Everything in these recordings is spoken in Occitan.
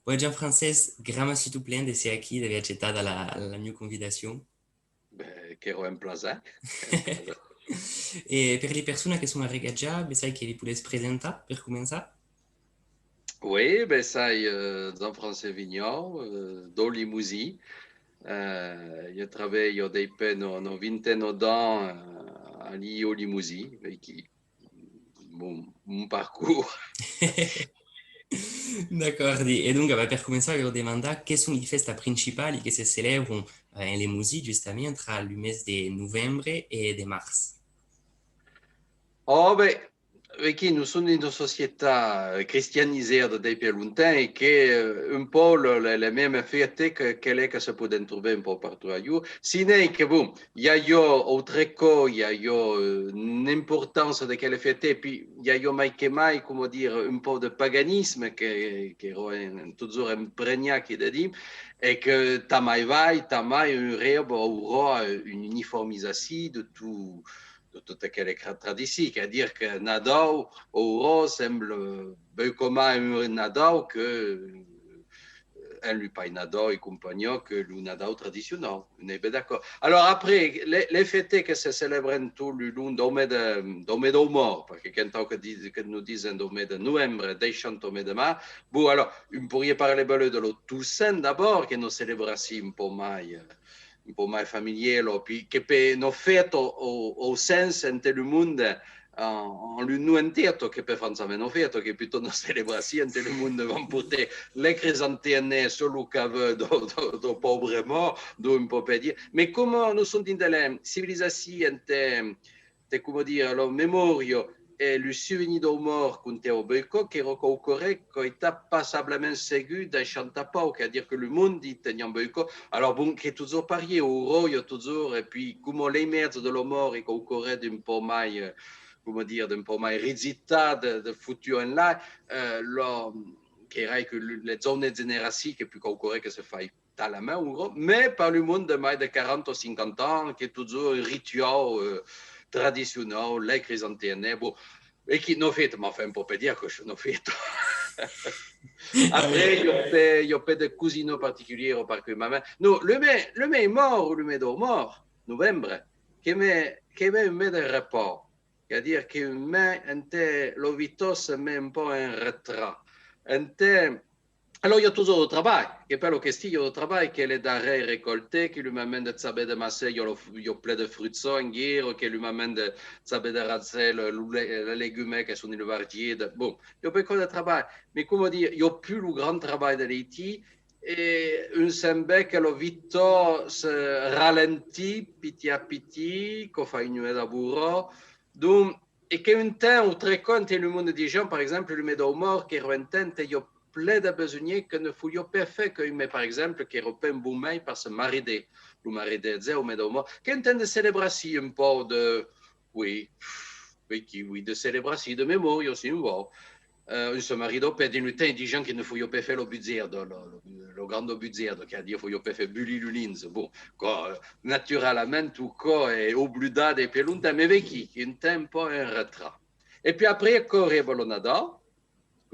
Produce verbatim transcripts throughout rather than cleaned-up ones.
Bon, Jean-Francés, gramací tot plen de ser aquí, d'aver acceptat la, la mieu convidacion. Ben, qu'èra un plaser. E per li personas que son a regatjar, bessai que li podètz presentar per començar? Oui, ben, sai, euh, Jean-Francés Vignon, euh, dau Lemosin. Euh, jo trabalhi despí una, una vintena d'ans, euh, a l'I E au Lemosin, veiquí mon, mon parcours. D'acòrdi. E donc, ben, per començar, vau demandar que son li fèstas principalas que se celèbran, eh, en Lemosin, justament, tra lo mes de novembre e de març. Oh, ben, veiquí, nos som dins una societat, eh, cristianizada despí longtemps e que, eh, un pauc la, la, la mema fèsta que, que, que se pòden trobar un pauc partout alhors. Si n'ei que, bon, i a, i a autre còp, i a, i a, eh, una importància de quela fèsta, e puèi i a, i a mai que mai, coma dire, un pauc de paganisme que, que èra totjorn impregnat aquí dedins, e que tant mai vai, tant mai un rèba aurà, eh, una uniformizacion de tot, de tota quela cra-, tradicion, qu'es a dire que Nadau aurà sembla beucòp mai un Nadau que, eh, en lo País Nadau e companhia que lo Nadau tradicionau, n'ei ben d'acòrd. Alors après, li, li fèstas que se celèbran tot lo long dau mes de, dau mes dau març, perque quentau que di-, que nos disen dau mes de novembre, daissant au mes de març, bon, alors, un poiriá parlar benleu de la Tossem d'abòrd, qu'es una celebracion un pauc mai, eh, un pauc mai familiala, o puèi que per una fèsta au, au, au sens ente lo monde, en, en lo nom entièr, que per franchament una fèsta, qu'es putòst una celebracion ente lo monde van portar li crisantèmas sus lo cavèu dau, dau, dau paubre mòrt, donc un pauc per dire. Mas coma nos som dins de la civilizacion ente, ente, coma dire, la memòria e lo sovenir dau mòrt comptava beucòp, qu'èra quauqua ren qu'èra estat passablament segur daissant a pauc, qu'es a dire que lo monde i teniá beucòp. Alors, bon, qu'es totjorn parier, aurà i a totjorn, e puèi, coma l'emerge de la mòrt es quauqua ren d'un pauc mai, eh, coma dire, d'un pauc mai risitat de, de futur enlà, eh, lo, que rai que lo, li jòunes generacions, qu'es pus quauqua ren que se fai talament, aurà, mas per lo monde de mai de quaranta o cinquanta ans, qu'es totjorn un rituau, eh, tradicionau, li crisantèmas, bon, e qu'es una fèsta, mas enfin, un pauc per dire que es una fèsta. Après, i a pas, i a pas de cosina particuliera per queu moment. Non, lo mes, lo mes mòrt o lo mes dau mòrt, novembre, qu'es mes, qu'es mes un mes de repaus, qu'es a dire qu'es un mes ente la vita se met un pauc en retrat. Ente Alors, i a totjorn dau trabalh, qu'es pas la question, i a dau trabalh, qu'es li darrièrs recòltas, qu'es lo moment de saber de massar, i a lo, i a plen de frucha enguera, qu'es lo moment de saber de rajar lo, lo le-, li legumets que son dins lo vergier, de, bon, i a beucòp de trabalh, mas coma dire, i a pus lo grand trabalh de l'estiu, e un sent ben que la vita se ralentís pitit a pitit, quò fai nuech a borròp, donc, e qu'es un temps, autre còp, ente lo monde disiá, per exemple, lo mes dau mòrt, qu'èra un temps ente i a plen de besonh que ne faliá pas far, que un mes, per exemple, qu'èra pas un bon mes per se maridar. Lo maridatge au mes dau mòrt, qu'es un temps de celebracion, un pauc de, oui, veiquí, oui, de celebracion, de memòria, si un vòu. Eh, un se marida pas dins lo temps, disián que ne faliá pas far la bugiarda, la, la, la granda bugiarda, qu'es a dire faliá pas far bulhir lo linge. Bon, quò, eh, naturalament, tot quò es obludat despí longtemps, mas veiquí, un temps un pauc en retrat. E puèi après, quò arriba lo Nadau,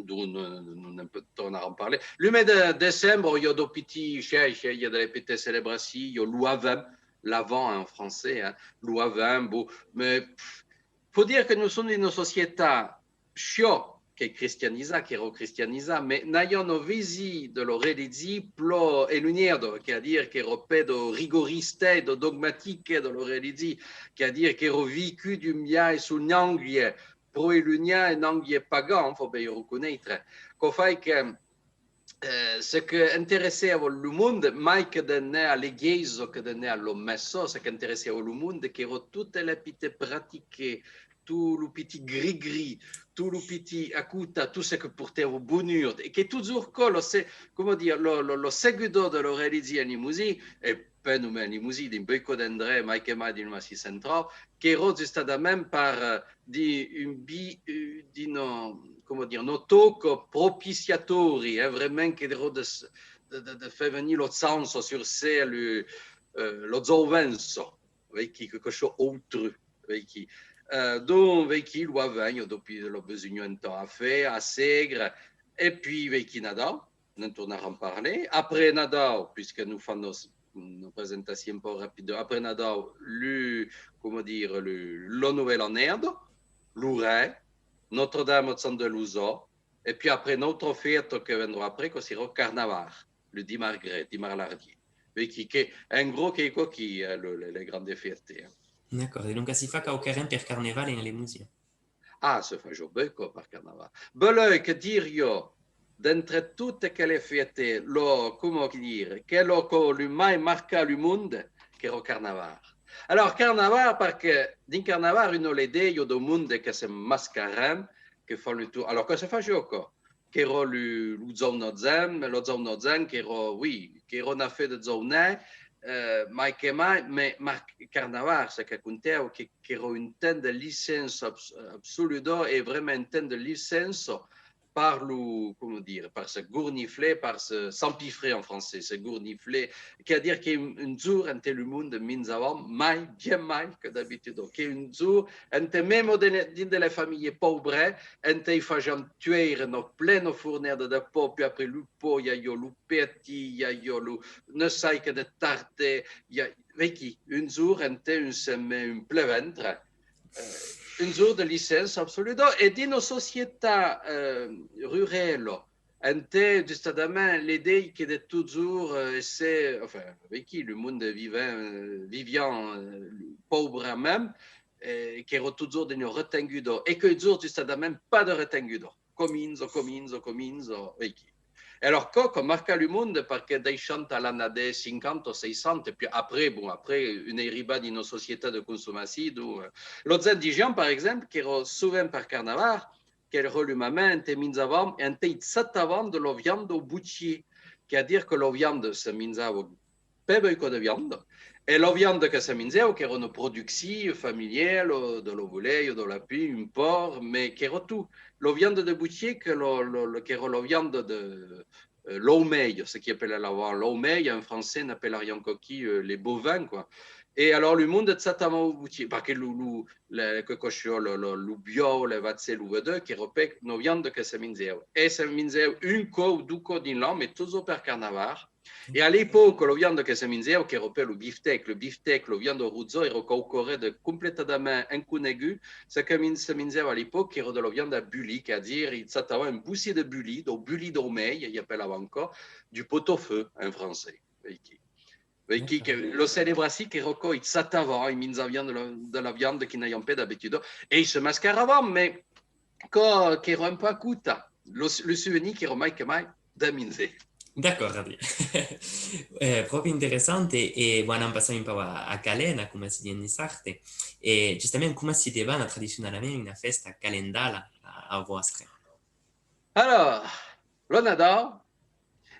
dont, eh, nos ne'n tornaram parlar. Lo mes de decembre, i a daus pitits, i a, i a de las pitas celebracions, i a l'Avent, l'Avent en français, hein, l'Avent, bon, mas, pff, fau dire que nos som dins una societat, siá qu'es cristianizat, qu'èra cristianizat, mas n'ai una vision de la religion plan elonhada, qu'es a dire qu'èra pas dau rigorista, dau dogmatic de la religion, qu'es a dire qu'èra viscut d'un biais, sus un angle, pro elonhat, un angle pagan, fau ben o reconéisser. Quò fai que, eh, ce que interessava lo monde, mai que d'anar a l'egleisa, que d'anar a la messa, ce qu'interessava lo monde, qu'èra totas las pitas practicas, tot lo pitit gri-gri, tot lo pitit acota, tot ce que portava bonur, e qu'es totjorn quò, lo se-, coma dire, lo, lo, lo seguidor de la religion en Lemosin, e pas nonmàs en Lemosin, dins beucòp d'endrechs, mai que mai dins lo Massís Centrau, qu'èra justament per, eh, dins un bi-, eh, dins una, coma dire, una tòca propiciatòria, eh, vraiment qu'èra de, de, de, de far venir la chança sus se, lo, eh, la jovença, veiquí, quauqua chausa autra, veiquí. Eh, donc, veiquí, l'Avent, i a daus pitits, lo besonh entà far, a segre, e puèi, veiquí, Nadau, ne'n tornaram parlar. Après Nadau, puisque nos fan nos, nos presentacion un pauc rapida, après Nadau, lo, coma dire, lo, la novèla annada, lo Rei, Notre-Dame au Chandelier, e puèi après, n'autra fèsta que vendrà après, que serà Carnaval, lo dimars gras, dimars lardier. Veiquí que, en gros, qu'es quò-quí, eh, lo, le, le grande fèsta, eh. D'acòrd, e donc si fa quauquaren per Carnaval en Lemosin? Ah, se fa jo beucòp per Carnaval. Belèu que diriá, d'entre totes aqueles fèstas, lo, coma dire, quela qu'a lo mai marcat lo monde, qu'es lo Carnaval. Alors, Carnaval, perque dins Carnaval, una, l'idèa dau monde que se mascaran, que fan lo torn. Alors, que se fa jo, quò? Qu'es lo, lo jaunatjam, lo jaunatjam, qu'es, oui, qu'es un afar de jaunat, eh, mai que mai, mas, mas Carnaval, ce que contava, que, qu'es un temps de licença abs-, absoluda e vraiment un temps de licença per lo, coma dire, per se gorniflar, per se, s'empiffrer en francés, se gorniflar, qu'es a dire qu'es un, un jorn ente lo monde minjavan mai, bien mai que d'abituda, qu'es un jorn ente mèma de, dins de las familhas paubras, ente i fasián cuèire una plena fornada de pan, puèi après lo pan, i aviá lo pastís, i aviá lo, ne sai que de tartas, i a, veiquí, un jorn ente un se met un plen ventre, eh, un jorn de licença absoluda, e dins una societat, eh, rurala, ente, justament, l'idèa qu'es de totjorn, eh, èsser, enfin, veiquí, lo monde viviá, eh, viviá, eh, paubrament, eh, qu'es totjorn dins una retenguda, e queu jorn, justament, pas de retenguda. Comença, comença, comença, veiquí. E alors, quò, quò marca lo monde, perque daissant a l'annada cinquanta, seissanta, e puèi après, bon, après, un es arribat dins una societat de consomacion, donc, eh, las gents disián, per exemple, qu'es sovent per Carnaval, qu'es lo moment ente minjavan e ente i chatavan de la vianda au bochier, qu'es a dire que la vianda se minjava pas beucòp de vianda, e la vianda que se minjava, qu'es una produccion familiala, de la volèia, dau lapin, un pòrc, mas qu'es tot. La vianda de bochier, que la, la, la, qu'es la vianda de, eh, l'aumelha, ce qui apelavan l'aumelha, en francés n'apelarián quò-quí, eh, les bovins, quoi. E alors lo monde chatava au bochier, perque lo, lo, le, que, quò siá lo, lo, lo buòu, la vacha, lo vedèu, qu'es pas una vianda que se minjava. E se minjava un còp, dos còps dins l'an, mas totjorn per Carnaval. E a l'epòca, la vianda que se minjava, qu'es pas lo biftec. Lo biftec, la vianda roja, es quauquaren de completament inconegut. Ce que min-, se minjava a l'epòca, qu'es de la vianda bulida, qu'es a dire, i chatavan un bocin de bulida, dau bulida d'aumelha, i apelavan quò, du pot-au-feu en francés. Veiquí. Veiquí que la celebracion, qu'es quò, i chatavan, i minjavan de la, de la vianda que n'avián pas d'abituda, e i se mascaravan, mas quò, qu'es un pauc a costat. Lo, lo sovenir qu'es mai que mai de minjar. D'acòrd, Adrien. Eh, pròpi interessant, e, e, bon, anam passar un pauc a, a Calena, coma si ditz en niçard, e justament, coma si debanha tradicionalament una fèsta calendala a, a vòstre? Alors, lo Nadau,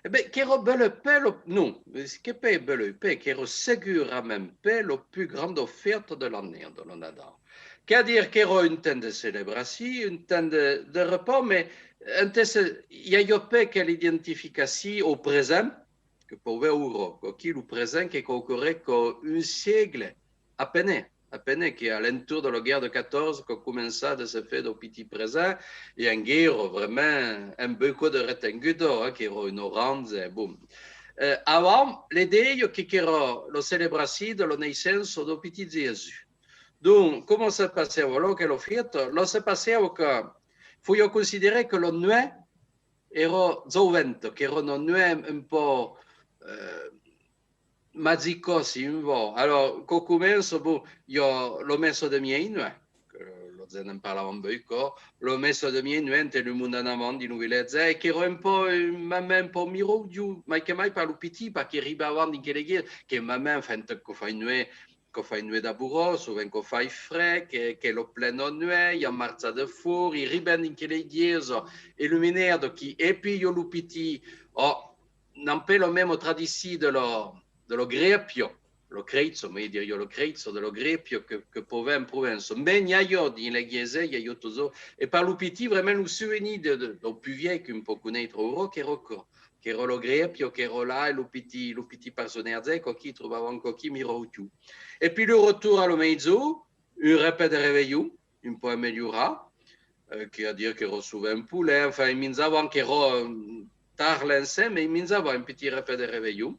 e ben, qu'es belèu pas lo, non, qu'es pas belèu pas, qu'es segurament pas la pus granda fèsta de l'annada, lo Nadau. Qu'es a dire qu'es un temps de celebracion, un temps de, de repòs, mas ente se, i aviá pas quela identificacion au present, que pòu veire aura, quò-quí, lo present, qu'es quauquaren qu'a un sègle, a penes, a penes, qu'es a l'entorn de la guèrra de catorze qu'a començat de se faire dau pitit present, e en guèrra, vraiment, un beucòp de retenguda, eh, qu'es un orange, e bon. Eh, avant, l'idèa que, qu'es la celebracion de la naissença dau pitit Jèsus. Donc, coma se passava la, quela fèsta? La se passava que, faliá considerar que la nuech era joventa, qu'era una nuech un pauc, eh, magica, si un vòu. Alors, quò comença, bon, i a la messa de mièi nuech, que las gents ne'n parlavan beucòp, la messa de mièi nuech ente lo monde anavan dins lo vilatge, e qu'era un pauc, un moment un pauc miraudiu, mai que mai per lo pitit, perque arribavan dins quela glèisa, que maman, enfin, que fai nuech, quò fai nuech d'abora, sovent quò fai freg, que, qu'es la plena nuech, i a marcha de fòra, i arriban dins quela glèisa illuminada, qui, e puèi i a lo pitit, ò, n'an pas la mèma tradicion de la, de la crèpia, la creissa, mai diriá la creissa, de la crèpia que, que pòu veire en Provença. Mas n'i aviá dins la glèisa, i aviá totjorn. E per lo pitit, vraiment, lo sovenir de, de, dau pus vièlh qu'un pòu conèisser aura, qu'era quò, qu'era la crèpia, qu'era la, e lo pitit, lo pitit personatge, quò-quí, trobavan quò-quí miraudiu. E puèi lo retorn a la maison, un repais de revelhon, un pauc amelhorat, eh, qu'es a dire qu'era sovent polet, enfin, i minjavan, qu'era, eh, parla ensemble, e minjava un petit repais de revelhon.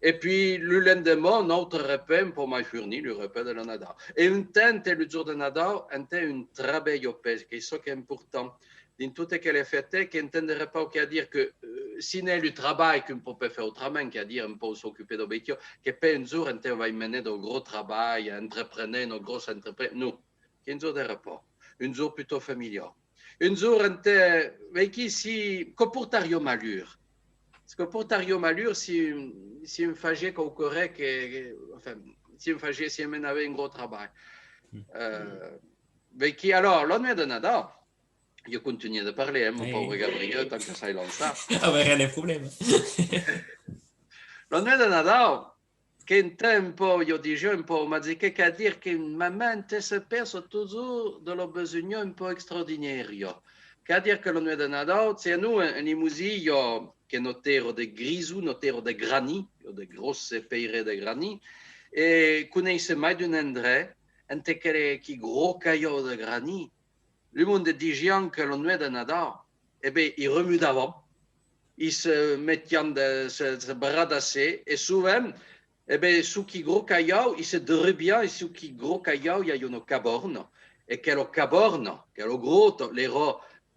E puèi, lo lendeman, un autre repais, un pauc mai fornit, lo repais de la Nadau. E un temps, entè lo jorn de Nadau, entè un trabalh au pes, qu'es çò qu'es important. Dins totes aqueles fèstes, qu'es un temps de repau, qu'es a dire que, eh, si n'es lo trabalh qu'un pauc pòt far autrament, qu'es a dire un pauc s'ocupar dau bestiau, qu'es pas un jorn entè vai menar dau gros trabalh, entreprener, una grossa entrepresa, non. Qu'es un jorn de repau, un jorn plutôt familiau. Un jorn entè, veiquí, si, quò portariá malur. Quò portariá malur si, si un fasiá quauqua ren que, que, enfin, si un fasiá, si un menava un gros trabalh. Eh, veiquí, alors, la nuech de Nadau, ieu contunhi de parlar, eh, mon pauvre Gabriel, tant que sai lançar. Ah ben, ren de problèma. La nuech de Nadau, qu'es un temps un pauc, ieu disi un pauc magic, qu'es a dire qu'es un moment entè se passa totjorn de la besonh un pauc extraordinària. Qu'es a dire que la nuech de Nadau, chez nos, en, en Lemosin, i a, qu'es una tèrra de grison, una tèrra de granit, i a de gròsses peiras de granit, e coneisse mai d'un endrech, entè aqueles, quilhs gros calhaus de granit, lo monde disián que la nuech de Nadau, e ben, i remudavan, i se metián de, se, se bradassar, e sovent, e ben, sus quilhs gros calhaus, i se derrubián, e sus quilhs gros calhaus, i aviá una cabòrna, e quela cabòrna, quela gròta, l'era,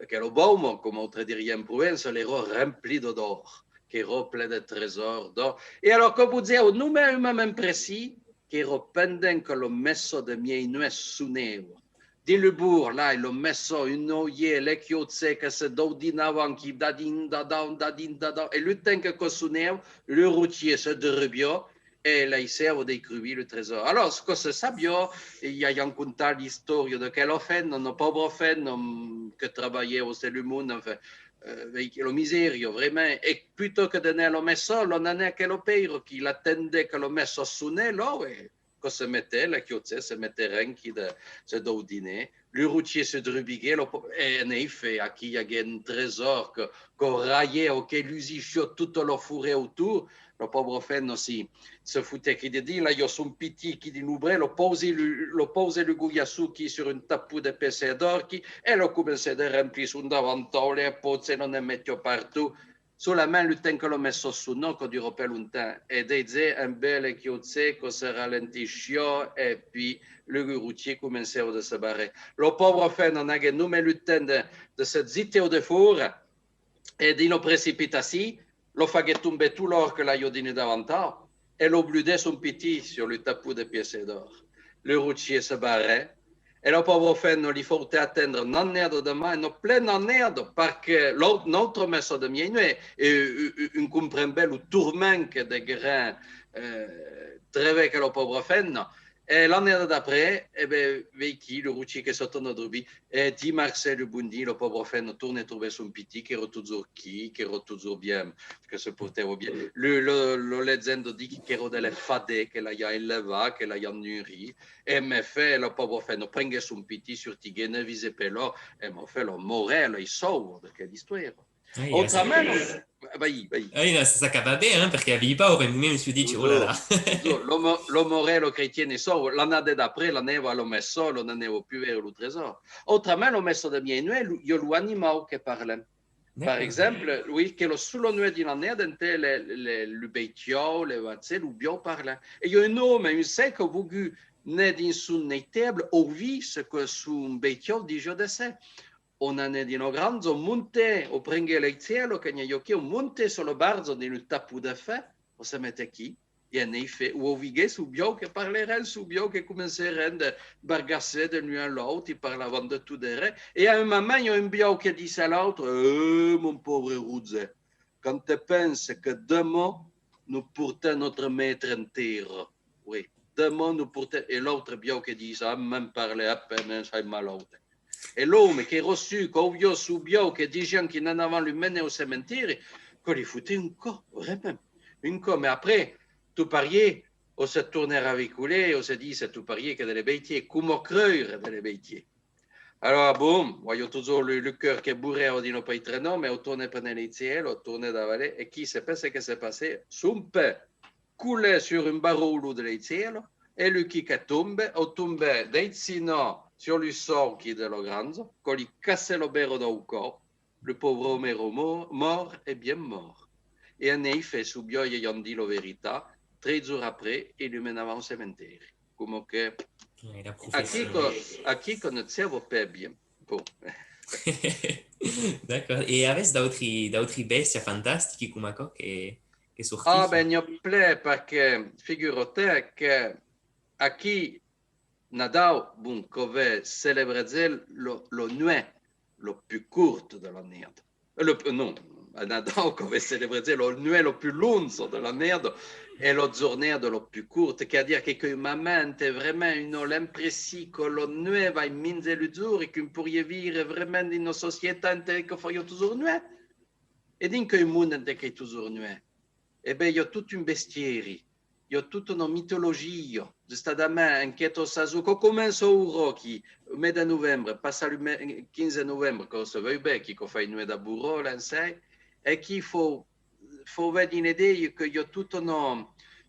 quela bauma, coma autres dirián en Provença, l'era remplida d'òr, qu'era plen de tresòrs d'òr. E alòrs, quò vos disiá, nonmàs un moment precís, qu'era pendent que la messa de mièi-nuech sonava. Dins lo borg, lai, la messa, un aulhèr, lei quiòts que se daudinavan, qui dadin, dadau, dadin, dadau, e lo temps que quò sonava, lo rochier se derrubiá e laissava descrubir lo tresòr. Alòrs, quò se sabiá, e i avián contat l'istòria d'aquela femna, una paubra femna, mm, que trabalhava sus lo mond, enfin, eh, veiquí, la misèria, vraiment, e plutôt que d'anar a la messa, l'an anat a quela peira qui l'atendè que la messa sonè, là, e quò se metè, lei quiòts se metè renquis de se daudinar. Lo rochier se drubiguè, lo po-, e en efèit, aquí i aguè un tresòr que, que raiè o que lusissiá tota la forêt autorn. La paubra femna si, se fotè quilhs dedins, laviá son pitit quilhs dins l'obrèr, lo pausè, lo, lo pausè lo golhassó quilhs sus un tapon de pièças d'òr quilhs, e lo comencè de remplir son davantau, lei pòchas, lo ne metiá partout. Solament lo temps que la messa sonè, quò durè pas longtemps, e daissè un bèl quiòt que se ralentissiá, e puèi lo rochier comencè de se barrar. La paubra femna n'aguè nonmàs lo temps de, de se gitar defòra, e dins la precipitacion, la faguè tombar tot l'òr que l'aviá dins lo davantau, e la bludè son pitit sus lo tapon de pièças d'òr. Lo rochier se barrè, e la paubra femna li fautè atendre una annada de mai, una plena annada, perque l'au-, l'autra messa de mièi-nuech, e, e, e, un compren ben lo torment que deguerà, eh, traversar la paubra femna. E l'annada d'après, e ben, veiquí, lo rochier que se tornè drubir, e dimars, lo bon Dieu, la paubra femna tornè trobar son pitit, qu'èra totjorn quí, qu'èra totjorn bien, que se portava bien. Lo, lo, la legenda ditz qu'èra de las fadas que l'avián elevat, que l'avián nurit. E, en efèit, la paubra femna prenguè son pitit, sortiguè, ne visè pas l'òr, e, en efèit, la morala es sauva d'aquela istòria. Ai, autrament, vai, vai. Ai, non, ça s'acaba ben, hein, perque aviái paur, un moment, me soi dit, oh là là. Totjorn, totjorn. La mo-, la morala crestiana es sauva, l'annada d'après, l'anava a la messa, la n'anava pus veire lo tresòr. Autrament, la messa de mièi-nuech, lo, i a los animaus que parlan. Per exemple, oui, qu'es la sola nuech dins l'annada entà le, le, lo bestiau, le vachèl, lo biòu parlan. E i a un òme, un ser que volguè, ne dins son estable, auvir çò que son bestiau disiá de se. Òm anè dins la granja, òm montè, òm prenguè l'estièla, que n'i aviá aquí, òm montè sus la barja dins lo tapon de far, òm se metè aquí, e en efèit, òm auviguè sos biòus que parlèràn, sos biòus que comencèràn de bargassar de l'un a l'autre, i parlavan de tot de ren, e a un moment, i a un biòu que ditz a l'autre: « Eh, mon pauvre Roger, quand te penses que demain nous portons notre maître en terre. » Oui, demain nous portons. E l'autre biòu que ditz: « Ah, me'n parle a pena, sai malaut. » E l'òme qu'èra suu, qu'auviá sos biòus que disián que n'anavan lo menar au cementèri, quò li fotè un còp, vraiment, un còp. Mas après, tot parier, òm se tornè ravicolar, òm se ditz, tot parier qu'es de las bestias, coma creure de las bestias. Alòrs, bon, aviá totjorn lo, lo còr que borrava dins la poitrina, mas òm tornè prene l'estièla, òm tornè davalar, e quí se pensa que se passè? Son pè colè sus un barraulon de l'estièla, e lo quilh que tomba, o tomba d'esquina sus lo sòu quilh de la granja, quò li cassè la bèra dau còu, le pauvre òme èra mòrt, mòrt e bien mòrt. E en efèt, son viòlh i an dit la veritat, tres jorns après, e lu menavan au cementèri. Coma que Era profecia. Aquí que, aquí que ne siava pas bien. Bon. D'acòrd. E avètz d'autri, d'autri bèstias fantastichi coma aquò que, que Ah, sortisson? Ben, n'i a plen, perque figura-te que aquí, Nadau, bon, que ve celebrar lo, lo nuèch lo pus cort de l'annada. Eh, lo, non, a Nadau, que ve celebrar lo nuèch lo pus long de l'annada e la jornada lo pus cort, qu'es a dire que, que mamà, ente vraiment una l'impression que la nuèch vai minjar lo jorn e qu'un poiriá viure vraiment dins una societat ente que fai totjorn nuèch. E dins quel mond ente qu'es totjorn nuèch, e ben, i a tot un bestiari, i a tota una mitologia, justament, en questa sason, que comença aura aquí, au mes de novembre, passat lo me-, quinze novembre, que se vei ben, aquí que fai nuèch de borròl, en sai, e aquí fau, fau aver dins l'idèa que i a tot un,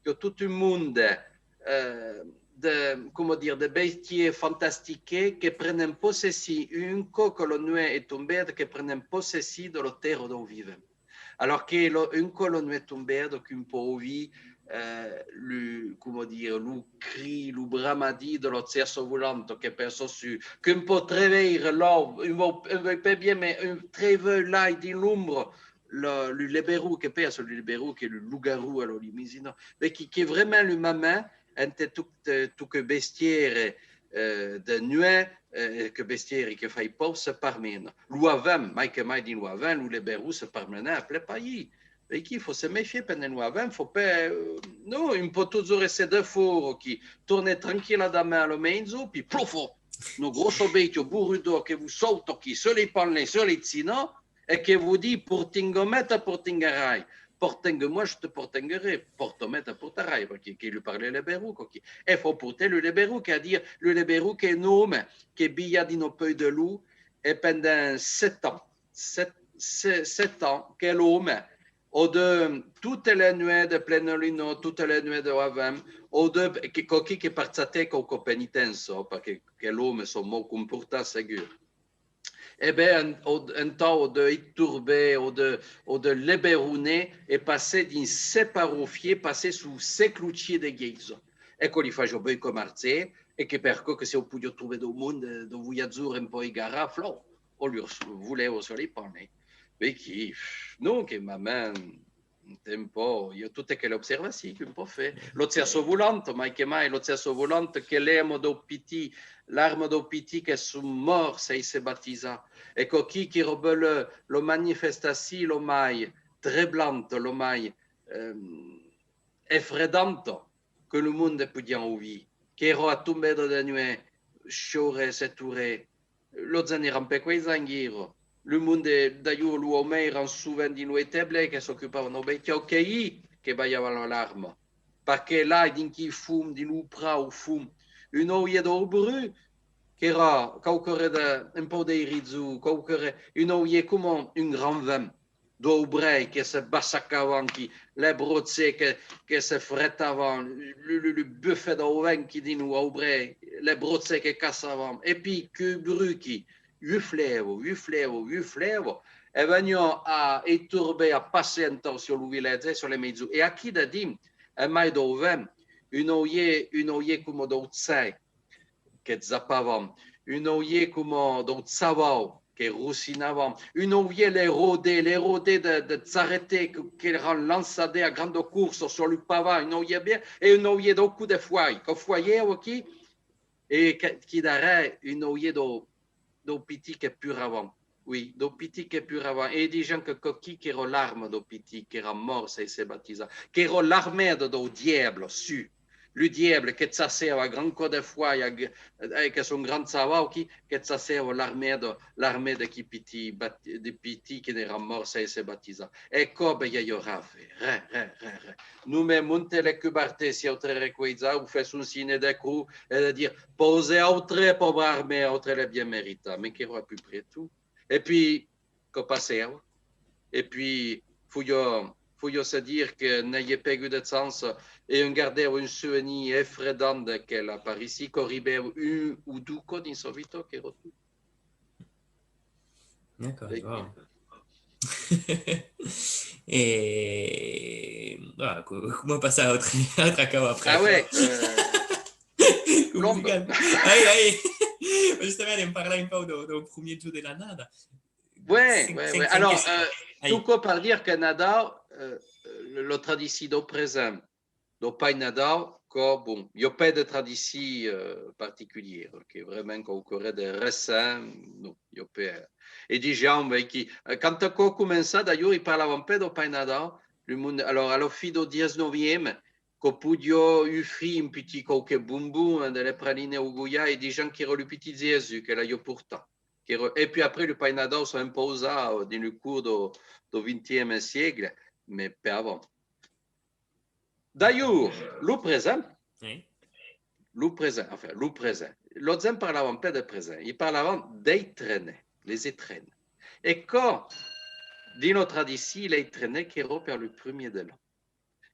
i a tot un monde, eh, de, coma dire, de bèstias fantastiques que prenen possession, un còp que la nuèch es tombada, que prenen possession de la tèrra dau vivent. Alors que lo, un còp la nuèch tombada, qu'un pòt auvir, eh, lo, coma dire, lo cri, lo bramadís de la chèrcha volanta que passa sus, qu'un pòt treveire l'aur, un vòu, un vòu pas bien, mas un treveu lai dins l'ombra, lo, lo leberon que passa, lo leberon qu'es lo loup-garou a la limosina, mas que, qu'es vraiment lo mamà ente tot, tot queu bestiari, eh, de nuèch, eh, queu bestiari que fai paur se parmena. Lo avent, mai que mai dins lo avent, lo leberon se parmena a plen país. E aquí fau se mefiar pendent lo avent, fau pas, eh, non, un pòt totjorn èsser defòra aquí, tornar tranquilladament a la maison, pi plof, una gròssa bèstia borruda que vos sauta aquí, se li panlei, se li china, e que vos ditz: portenga-me, te portengarai, portenga-moi, je te portengarai, porta-me, te portarai, perque que lu parla leberon, quò aquí. E fau portar lo leberon, qu'es a dire lo leberon qu'es un òme que viviá dins un pòl de lop, e pendent sèt ans, sèt, sèt, sèt ans, quel òme, o de totas las nuèchs de plena luna, totas las nuèchs dau avent, o de, que, quò aquí que per chas quauqua penitença, perque quel òme s'es mau comportat, segur. E ben, en, o, entau, o de estorbar, o de, o de leberonar, e passar dins sèt parofias, passar sus sèt clochiers de glèisa. E quò li fasiá beucòp marchar, e qu'es per quò que se o podiá trobar dau monde, dau voiatjors un pauc egarats, flòu, o lor volèva se li panlei. Perque, non, que mamà, un temps, i a tota aquela observacion qu'un pòt far. La chèrcha volanta, mai que mai, la chèrcha volanta, qu'es l'arma dau pitit, l'arma dau pitit que son mòrts sens èsser batisats. E quò aquí qu'es la, la manifestacion la mai treblanta, la mai, ehm, efredanta que lo monde podiá auvir, qu'era a tombada de nuèch, chorre e se torre, los gents èran pas quaisant, guira. Lo monde, d'alhors, los òmes èran sovent dins los estables que s'ocupavan dau bestiau, qu'es i que balhavan la larma. Perque lai, dins quel fons, dins lo prat au fons, un auriá dau bruch, qu'era quauquaren de, un pauc d'erisson, quauquaren, un auriá coma un grand vent, daus brèis que se bassacavan, que, las brochas que, que se fretavan, lo, lo, lo bufar dau vent que dins los aubrais, las brochas que cassavan, e pi queu bruch que uflava, uflava, uflava, e veniá a estorbar, a passar entau sus lo vilatge, sus las maisons. E aquí dedins, en mai dau vent, un auriá, un auriá coma daus chats que japavan, un auriá coma daus chavaus que rossinavan, un auriá las ròdas, las ròdas de, de charretas que, qu'èran lançadas a granda corsa sus lo pavat, un auriá bien, e un auriá daus còps de foias, que foiava aquí, e que, aquí darrièr, un auriá daus, daus pitits que ploravan. Oui, daus pitits que ploravan. E disián que quò aquí qu'era l'arma daus pitits qu'èran mòrts sens èsser batisats. Qu'era l'armada dau diable, su. Lo diable que chassava a grand còp de foias, eh, que son grand chaval aquí, que chassava l'armada, l'armada de quilhs pitits bat-, de pitits que n'èran mòrts sens èsser batisats. E quò, ben, i aviá ren a far, ren, ren, ren, ren. Nonmàs montar las cobertas, si autres recuelhats, o far son signe de crotz, e de dire: pausatz autres, paubra armada, autres l'ai bien meritat, mas qu'era a peu près tot. E pi, quò passava. E pi, faliá, faliá se dire que n'aviá pas agut de chance, e un gardava un sovenir efredant d'aquela aparicion, qu'arribava un o dos còps dins sa vita, qu'era tot. D'acòrd, wow. E voilà, co- coma passar a autre, a autre cau après Ah ouais, aquò? euh, Complicat. Ai, ai. Justament, en parlar un pauc dau, dau premier jorn de l'annada. Ouais, Cinc- ouais, cinc- ouais. cinc- Alors, cinc- euh, Ai. Tot còp per dire que Nadau, euh, lo, lo tradicion dau present, dau Pair Nadau, que, bon, i a pas de tradicion, euh, particulièra, que vraiment quauqua ren de recent, non, i a pas. E disiam, ben, que, euh, quand aquò començat, d'ailleurs, i parlavan pas dau Pair Nadau, lo monde, alors, a la fin dau dètz-e-nonvième, que podiá ofrir un petit quauque bonbon, hein, de las pralinas o goiás, e disiam qu'èra lo petit Jèsus que l'aviá portat. Qu'èra, e puèi après, lo Pair Nadau s'es impausat, euh, dins lo cors dau, dau vingtième siècle, mas pas avant. D'ailleurs, lo present, Oui. lo present, enfin, lo present, los gents parlavan pas de present, i parlavan d'estrenas, las estrenas. E quò, dins la tradicion, l'estrena qu'èra per lo premier de l'an.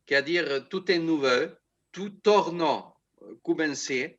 Qu'es a dire, tot es novèu, tot torna, euh, començar,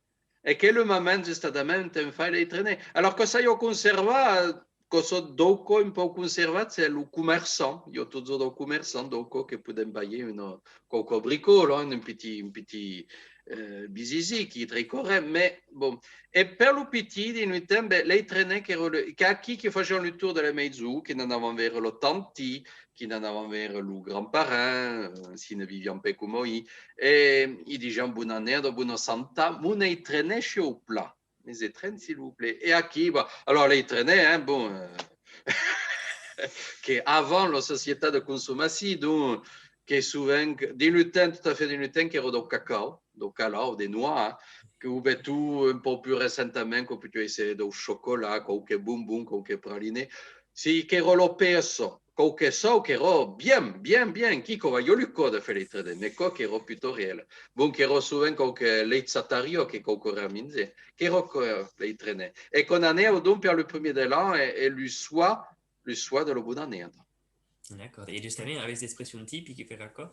e qu'es lo moment justament ont fai l'estrena. Alors que s'es a conservar, euh, que çò dau còp un pauc conservat, es los comerçants. I a totjorn daus comerçants, dau còp, que pòden balhar una, quauqua bricòla, hein, un petit, un petit, euh, bisisi, qui es très correct, mas, bon. E per los pitits, dins lo temps, ben, l'estrena qu'èra lo, qu'es aquí que fasiam lo torn de la maison, que n'anavan veire la tanti, que n'anavan veire los grands-parents, euh, si ne viviam pas coma i, e i disiam: bona annada, bona santat, mon estrena, siáu plan. Mes estrena, s'il vous plaît. E aquí, bon, alors l'estrena, hein, bon, euh, qu'es avant la societat de consomacion, donc, qu'es sovent, dins lo temps, tot a fait dins lo temps, qu'èra dau cacau, dau cacau, de noix, hein, que o ben tot un pauc pus recentament, que podiá èsser dau chocolat, quauque bonbon, quauque praliné. Si qu'èra la pèça, quauque çò qu'èra bien, bien, bien, qui quò valiá lo còp de far l'estrena, mas quò qu'èra pus toriel. Bon, qu'èra sovent quauque leissatariá, que quauque ren a minjar, qu'èra quò l'estrena. E quò anava donc per lo premier de l'an e, e lo soir, lo soir de la bona annada. D'acòrd. E justament, avètz d'expressions tipicas per aquò?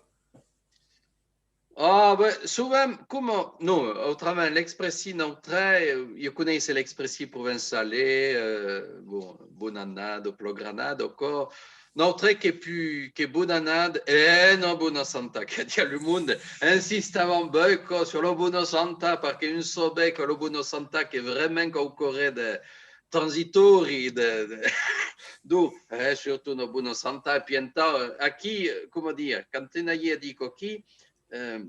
Ah, ben, sovent, coma, non, autrament, l'expression, nautres, euh, ieu coneisse l'expression provençala, euh, bon, bona annada, plan granada, aquò, nautres qu'es pus, qu'es bona annada, e non bona santat, qu'es a dire lo monde insistavan beucòp sur la bona santat, perque un sabe que la bona santat qu'es vraiment quauqua ren de transitòri, de, de, donc, eh, surtot una bona santat, e puèi entà, eh, aquí, eh, coma dire, quand te n'aviá dit quò aquí, eh,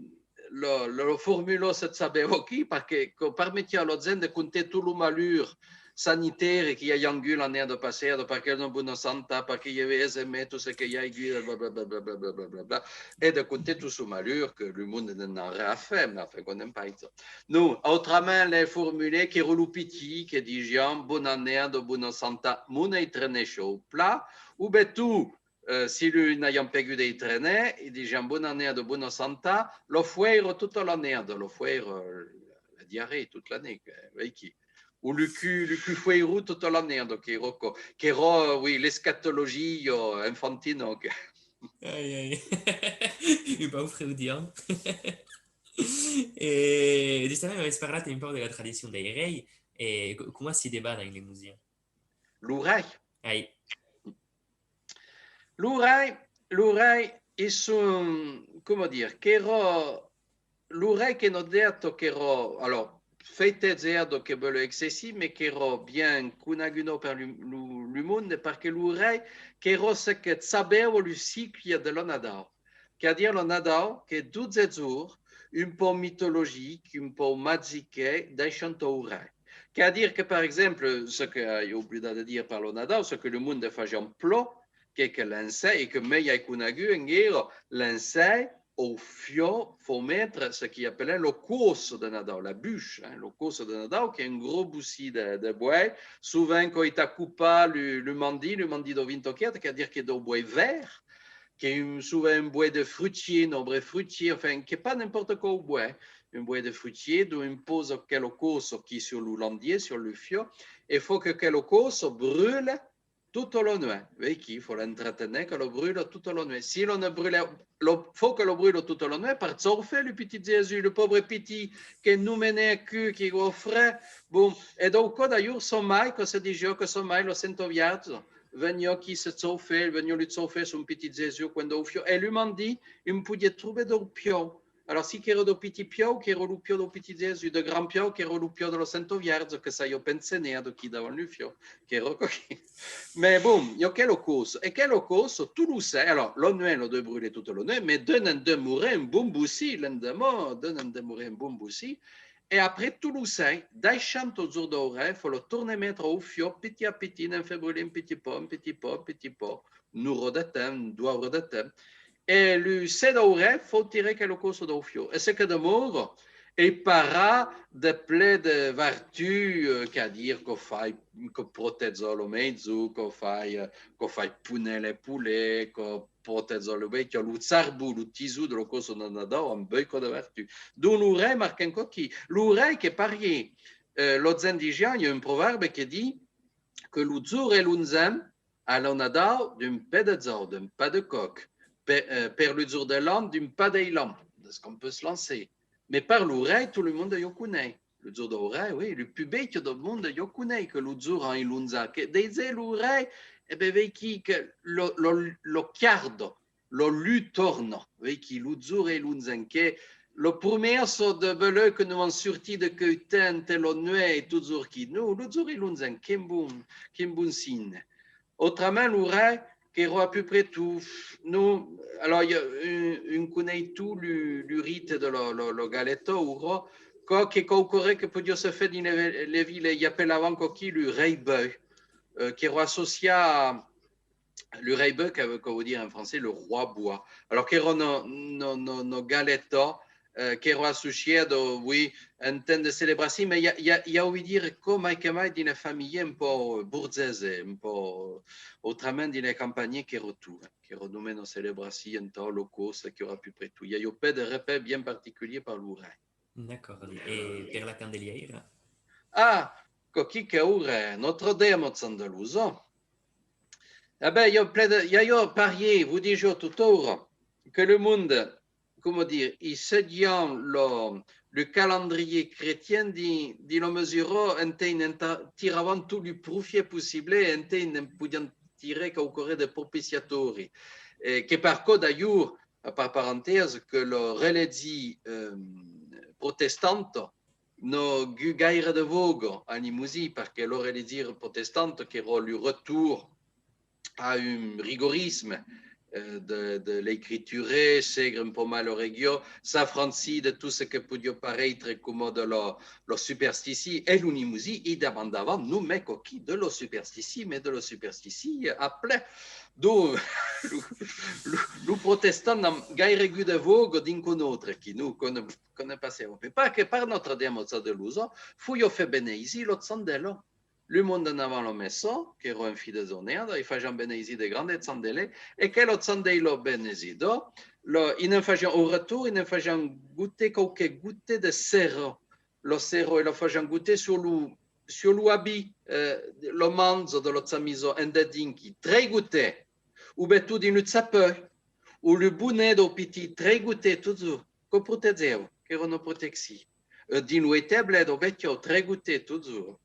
la, la, la formula se sabèva aquí, perque quò permetiá a la gent de comptar tots los malurs sanitaris que i aviá agut l'annada passada, perque èra una bona santat, perque i aviá res a mai, tot çò que i a agut, blablabla, e de comptar tots sos malurs que lo monde n'an res a far, mas enfin, quò n'es pas aiçò. Non, autrament, la formula qu'èra los pitits que disián bona annada, bona santat, mon estrena, siáu plan, o ben tot, eh, si los n'avián pas agut d'estrena, i disián bona annada, bona santat, la foèira tota l'annada, la foèira, eh, la diarrhée toute l'année, que, veiquí. O lo cul, lo cul foèiron tota l'annada, qu'èra quò, qu'èra, oui, l'escatologia enfantina, que. Ai, ai. Un pauc freudian. E justament, avètz parlat un pauc de la tradicion dei reis, e co- coma si debana en Lemosin? Los reis. Ai. Los reis, los reis, i son, coma dire, qu'èra, los reis que nos dètz, qu'èra, alors, festejada, que bèu excessiu, mas qu'èra bien coneguda per lo, lo, lo monde, perque los reis qu'èra çò que sabèva lo cicle de la Nadau. Qu'es a dire lo Nadau, qu'es dotze jorns, un pauc mitologic, un pauc magic, daissant aus reis. Qu'es a dire que, per exemple, çò que ai oblidat de dire per lo Nadau, çò que lo monde fasián plan, qu'es que l'an sèis, e que mei ai conegut enguèra, l'an sèis, au fiò, fau metre çò qui apelèn la còssa de Nadau, la bûche, hein, la còssa de Nadau, qu'es un gròs bocin de, de bois, sovent quò es a copar lo, lo mandin, lo mandin dau vint-e-quatre, qu'es a dire qu'es dau bois verd, qu'es un, sovent un bois de frutier, un arbre fruitier, enfin, qu'es pas n'importe quau bois, un bois de frutier, donc un pausa quela còssa aquí sur lo landier, sur lo fiò, e fau que quela còssa brula tota la nuèch. Veiquí, fau l'entretener, que la brula tota la nuèch. Si la ne brula, la, fau que la brula tota la nuèch, per chaufar lo petit Jèsus, lo paubre pitit, que nos mena aquí, qu'es au freg. Bon, e dau còp d'ailleurs, sa mair, que se disiá que sa mair, la Senta Vièrja, veniá aquí se chaufar, veniá lo chaufar son pitit Jèsus, coin dau fiau, e lu m'an dit, un podiá trobar dau piau. Alors, si qu'èra dau pitit piau, qu'èra lo piau dau pitit Jèsus, de grand piau, qu'èra lo piau de la Senta Vièrja, que s'aviá pensenat aquí davant lo fiau, qu'èra coquí. Mès bon, i a quela cosa, e quela cosa, tot lo ser, alors, la nuech, la de brulha tota la nuech, mès de ne'n demorar un bon bocin, l'endeman, de ne'n demorar un bon bocin, e après tot lo ser, daissant au jorn dau Rei, fa lo tornar metre au fiau, pitit a pitit, ne'n fa brulhar un pitit pauc, un pitit pauc, un pitit pauc, una ora de temps, doas oras de temps, e lo ser dau Rei fa tirar quela cosa dau fiau. E ce que demora, ei parat de plen de vertut, eh, qu'es a dire que fai, que protèja la maison, que fai, eh, que fai ponar los polets, que protèja lo bestiau, lo charbon, lo tison de la cosa de Nadau, an beucòp de vertut. Donc lo Rei marca un còp aquí. Lo Rei que parier, eh, los Indians, i a un provèrbi que ditz que lo jorn es longin, a lo Nadau, d'un pè de jòu, d'un pè de còc, per, eh, per lo jorn de l'an, d'un pè d'ailan, de ce qu'on peut se lancer. Mès per lo Rei, tot lo monde i a coneish. Lo jorn dau Rei, oui, lo pus bestiau dau monde i a coneish que lo jorn es longin, que daissar lo Rei, e ben, veiquí que lo, lo, lo quiarda, lo lu torna, veiquí lo jorn es longin, que la promessa de beleu que nos an sortit de queu temps, la nuech, totjorn aquí, non, lo jorn es longin, quin bon, quin bon signe. Autrament, lo Rei, qu'èra a peu près tot, non, alors, i a un, un coneish tot lo, lo rite de la, la, la galeta, aura, quò, que quauquarren que podiá se far dins le, le vile, i apelavan quò aquí lo Rei Beu, eh, qu'èra associat a, lo Rei Beu, que, que vòu dire en francés le roi bois. Alors qu'èra una, una, una, una galeta, eh, qu'èra associada, oui, en temps de celebracion, mès i a, i a, i a, vòu dire, quò mai que mai dins la familha un pauc borgesa, un pauc, autrament dins la campanha qu'èra tot, eh, qu'èra nonmàs una celebracion entà la cosa, qu'èra a peu près tot. I a pas de repais bien particulier per lo Rei. D'acòrdi. E per la Candelièira? Ah, quò aquí qu'es aura Notre-Dame Chandelosa. E ben, i a plen de, i a, i a parier, vos dijo totaura, que lo monde, coma dire, i seguian lo, lo calendrier chrétien dins, dins la mesura ente ne'n ta-, tiravan tot lo profiech possible, ente ne'n podian tirar quauquarren de propiciatòri. E que per quò, d'alhors, per parentèsa, que la religion, eh, protestanta n'a agut gaire de vòga en Lemosin, perque la religion protestanta qu'èra lo retorn a un rigorisme, eh, de, de l'escritura, segre un pauc mai la religion, s'afranchir de tot ce que podiá paréisser coma de la, la supersticion, e lo Lemosin i demandavan nonmàs quò aquí de la supersticion, mès de la supersticion a plen. Donc, lo, lo, lo protestant n'a gaire agut de vòga dins quò nòstre aquí, non, quò ne, quò ne passava pas. Perque per Notre-Dame Chandelosa, faliá far beneisir la chandèla. Lo monde anavan a la messa, qu'èra en fin de jornada, i fasian beneisir de grandes chandèlas, e quela chandèla beneisida, la, i ne'n fasian, au retorn, i ne'n fasian gotar quauque gota de cera. La cera, e la fasian gotar sus lo, sus lo abit, eh, la manja de la chamisa en dedins, tres gotas, o ben tot dins lo chapeu, o lo bonet dau pitit, tres gotas, totjorn, quò protejava, qu'èra una proteccion. Eh, dins lo establèt dau bestiau, tres gotas, totjorn.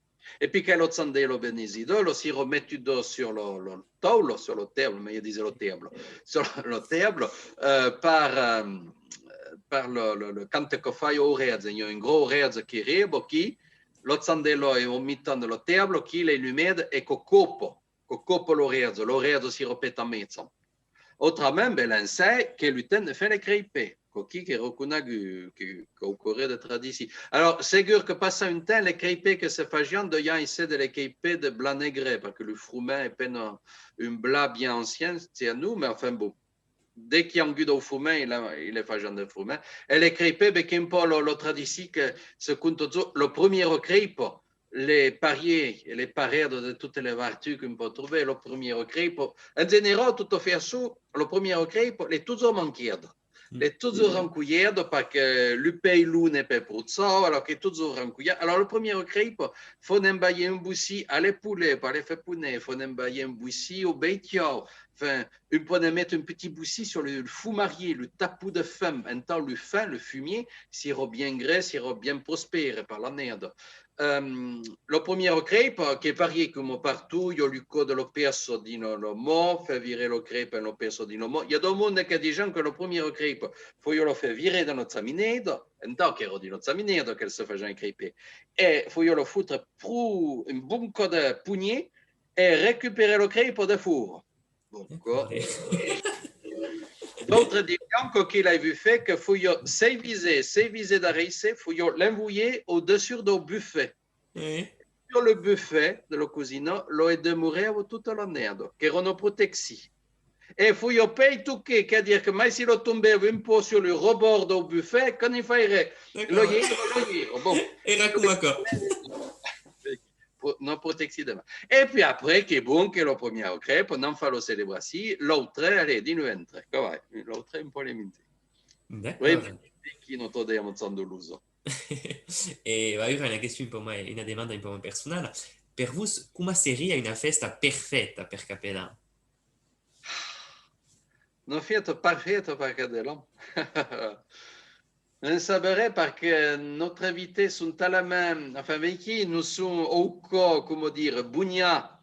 E puei quela chandèla beneisida, la sira metuda sus la, la taula, sus la taula, melhor dire la taula, sus la taula, eh, per, eh, per le, le, le, quand que fai oraja, i a un gròs oraja que riba aquí, la chandèla es au mitan de la taula, aquí l'es lumeda e quò copa, quò copa l'oraja, l'oraja si repeta mèja. Autrament, ben, l'an ser, qu'es lo temps de far le crepes, quò aquí qu'es reconegut, que, quauquarren de tradicion. Alors, segur que passat un temps, le crepes que se fasian devián èsser de le crepes de blat negre, perque lo froment es pena un blat bien ancien, chez nous, mès enfin, bon, de qu'i a agut dau froment, i le, i le fasian de froment. E le crepes, ben, qu'es un pauc la, la tradicion que se conta totjorn, la premiera crepa, le parier e le parèr de, de totas las vertuts qu'un pòt trobar, la premiera crepa, en generau, tot a fach açò, la premiera crepa, l'es totjorn manquada. L'es totjorn rencolhada, perque lo pailon n'es pas pro chaud, alors qu'es totjorn rencolhada. Alors, la premiera crepa, fa ne'n balhar un bocin a le polet, per le far ponar, fa ne'n balhar un bocin au bestiau, enfin, un pòt metre un petit bocin sur le, le fumarier, le tapon de fum. Entau le fum, le fumier, sirà bien gras, sirà bien prospère per l'annada. Ehm, la premiera crèpa, qu'es parier coma partout, i a lo còr de la pèça dins la, la man, far virar la crèpa en la pèça dins la man. I a dau monde que dison que la premiera crèpa, faliá la far virar dins la chaminèda, entau qu'era dins la chaminèda que se fasián crèpas, e faliá la fotre pro un bon còp de ponhet e recuperar la crèpa de fòra. Bon, d'accord. D'autres disián que, que l'ai vist far, que faliá, se visèt, se visèt d'arrèsser, faliá l'envoiar au dessús dau bufet. Oui. Sur le bufet de la cosina, la demorava tota l'annada, qu'era una proteccion. E faliá pas i tocar, qu'es a dire que mai si la tombava un pauc sur le rebòrd dau bufet, que n'i faliá res. D'accord. La i èra, la i èra. Bon. Era coma aquò. Pro-, una proteccion de man. E puèi après, qu'es bon, que la premiera crèpa, n'en fa la celebracion, l'autra, allez, dins le ventre, que vai, l'autra un pauc le mintèr. D'accord. Oui, mais qui non tot de montant de l'uso. E va, aüra una question un pauc mai, una demanda un pauc mai personala. Per vos, coma seriá una fèsta perfèta per cap d'an? Una fèsta perfèta per cap de l'an. Non saberé, perque nòstres invitats son talament, enfin, veiquí, nos som au còr, coma dire, bonhats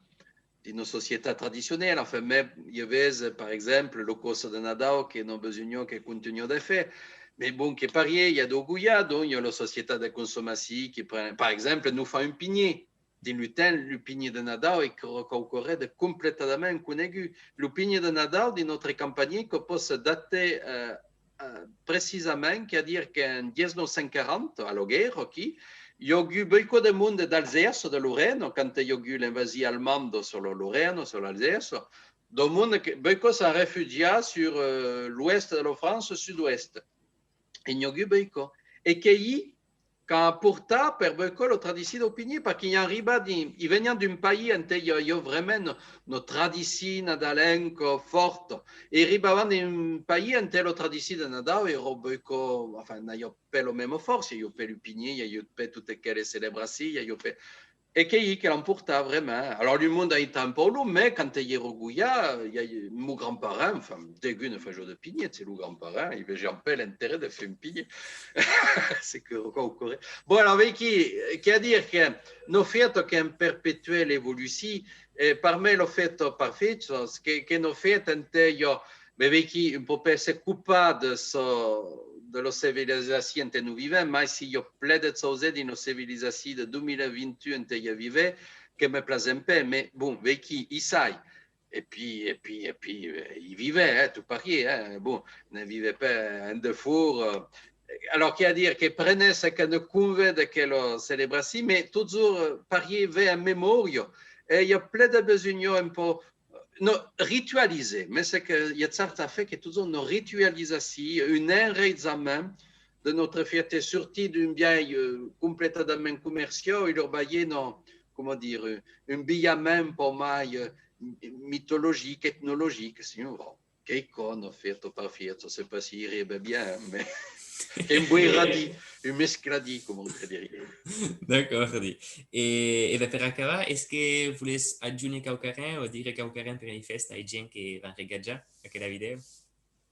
dins una societat tradicionala, enfin, mai i avètz, per exemple, la corsa de Nadau, que non besonh que contunha de far, mai bon, qu'es parier, i a dau goiat, donc i a la societat de consomacion que pren, per exemple, nos fa un pinhèr, dins lo temps, lo pinhèr de Nadau es quauqua-, quauqua ren de completament conegut. Lo pinhèr de Nadau dins nòstre campanhèr que pòt se datar, eh, eh, precisament, qu'es a dire qu'en dètz-nòu cent quaranta, a la guèrra aquí, i a agut beucòp de monde d'Alsace, de Lorena, quand i a agut l'invasion almanda sur la Lorena, sur l'Alsace, dau monde que, beucòp s'an refugiat sur, eh, l'oèst de la França, sud-oèst. E n'i a agut beucòp. E qu'es i qu'an portat per beucòp la tradicion dau pinhèr, perque i an arribat dins, i venián d'un país ente i a, i a vraiment una, una tradicion nadalenca fòrta, e arribavan dins un país ente la tradicion de Nadau era beucòp, enfin, n'aviá pas la mèma fòrça, i aviá pas lo pinhèr, i aviá pas totas aquelas celebracions, i aviá pas, e qu'es i que l'an portat, vraiment. Alòrs, lo monde a estat un pauc long, mai quand i èra goiat, i a, mon grand-parent, enfin, degun ne fasiá de pinhèr, se lo grand-parent, i vesiá pas l'interès de far un pinhèr. Se que, quauqua ren. Bon, alòrs, veiquí, qu'es a dire que nos fèstas qu'es en perpetuela evolucion, e per mai la fèsta perfèta, que, qu'es una fèsta ente i a, ben, veiquí, un pauc per se copar de sa, de la civilizacion ente nos vivem, mai si i a plen de chausas dins la civilizacion de dos mila vint-e-un ente i vivem, que me plasen pas, mai bon, veiquí, i sai. E pi, e pi, e pi, eh, i vivem, eh, tot parier, eh, bon, ne vivem pas en defòra, eh. Alòrs, qu'es a dire que prenètz ce que ne conven d'aquela celebracion, mai totjorn, eh, parier, aver en memòria, e i a plen de besonh un pauc, non, ritualizar, mai ce que i a chart afars qu'es totjorn una ritualizacion, un enraizament de nòstre fèsta, sortir d'un biais, eh, completament comerciau e lor balhar, non, coma dire, un balhament un pauc mai, eh, mitologic, etnologic, se vòl. Quauqua ren, una fèsta perfèta, je sais pas si i arriba bien, mai un boiradís, un mescladís, coma òm diriá. D'acòrdi. E, e ben, per acabar, es que volètz ajónher quauqua ren o dire quauqua ren per li fèstas ai gents que van regarjar aquela vidèo?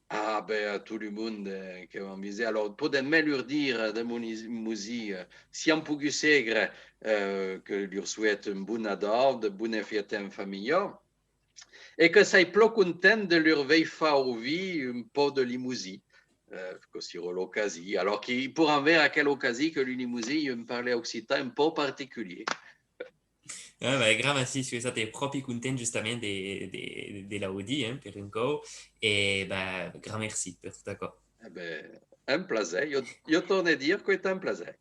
Ah, ben, a tot lo monde, eh, que van visar. Alòrs, podèm mai lor dire de Mosi-, Mosin, eh, si an pogut sègre, eh, que lor soète un bon Nadau, de bonas fèstas en familha, e que sai plan content de lor aver fach auvir un pauc de Lemosin, eh, que sirà l'ocasion. Alòrs, que i poiràn aver aquela ocasion que lo Lemosin i a un parlar occitan un pauc particulier. Ah, ben, gran mercé, soi estat pròpi content justament de, de, de l'audir, eh, per un còp. E, ben, gran mercé per tot aquò. E ben, un plaser. Ieu, ieu torne dire qu'es un plaser.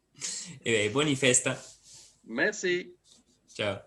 E ben, bòni fèstas. Mercé. Ciao.